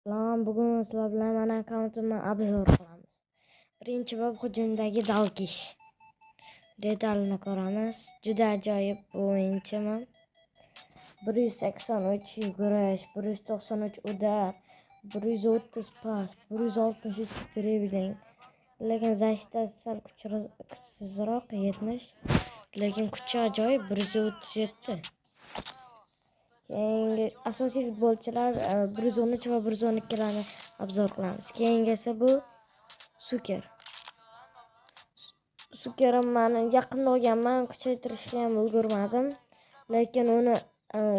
Salom, bugun sizlar bilan mani akkauntimni обзор qilamiz. Birinchi bo'lib hujumdagi Dalglish. Detalini ko'ramiz. Juda ajoyib bu o'yinchimi. 183 yugurish, 193 удар, 130 pas, 163 dribling. Lekin защита si sal kuchsizroq, 70. Lekin kuchi ajoyib, 137. Keyingi asosiy futbolchilar 113 va 112larni обзор qilamiz. Keyingisi bu Suker. Sukerim mani yaqinda olganman, kuchaytirishga ham ulgurmadim. Lekin uni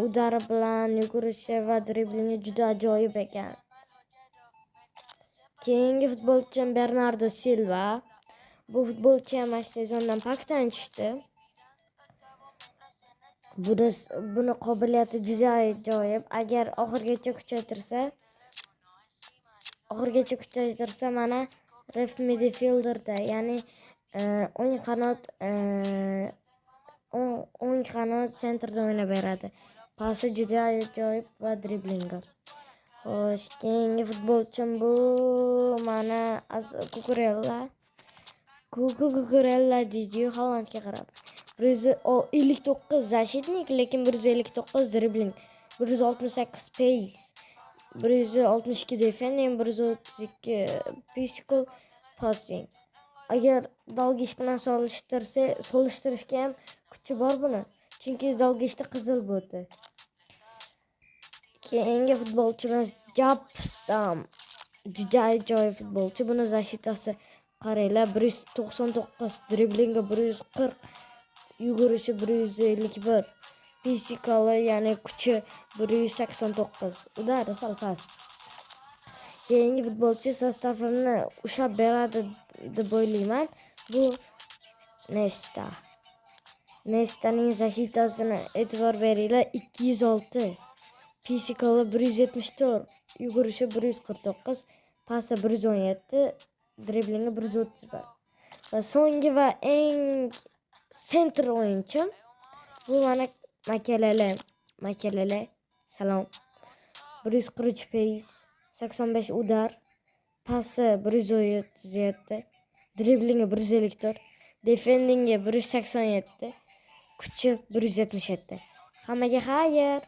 удар i bilan yugurishi va driblingi juda ajoyib ekan. Keyingi futbolchim Bernardo Silva. Bu futbolchi ham mana shu sezondan pakdan tushdi. Buni qobiliyati juda ajoyib. Agar oxirigacha kuchaytirsa, mana left midfielderda, ya'ni o'ng qanot центр da o'ynab beradi. Pasi juda ajoyib va driblingi. Xo'sh, keyingi futbolchim bu mana Kukurella. Kukurella deydi-yu, Haalandga qarab. 159 защитник, lekin 159 dribling, 168 pace, 162 defending, 132 physical passing. Agar Dalglish bilan solishtirsa, solishtirishga ham kuchi bor buni. Chunki Dalglishda qizil bo'ldi. Keyingi futbolchimiz Japstam. Juda ajoyib futbolchi. Buni защита si qaranglar, 199, driblingi 140, yugurishi 151, physicali, ya'ni kuchi 189, удар i sal past. Keyingi futbolchi состав imni ushlab beradi deb o'ylayman. Bu Nesta. Nestaning защита sini e'tibor beringlar, 206. Physicali 174, yugurishi 149, pasi 117, driblingi 131. Va so'nggi va eng центр o'yinchim bu mana Makelele. Makelele, salom. 143 pace, 85 удар, pasi 137, driblingi 154, defendingi 187, kuchi 177. Hammaga xayr.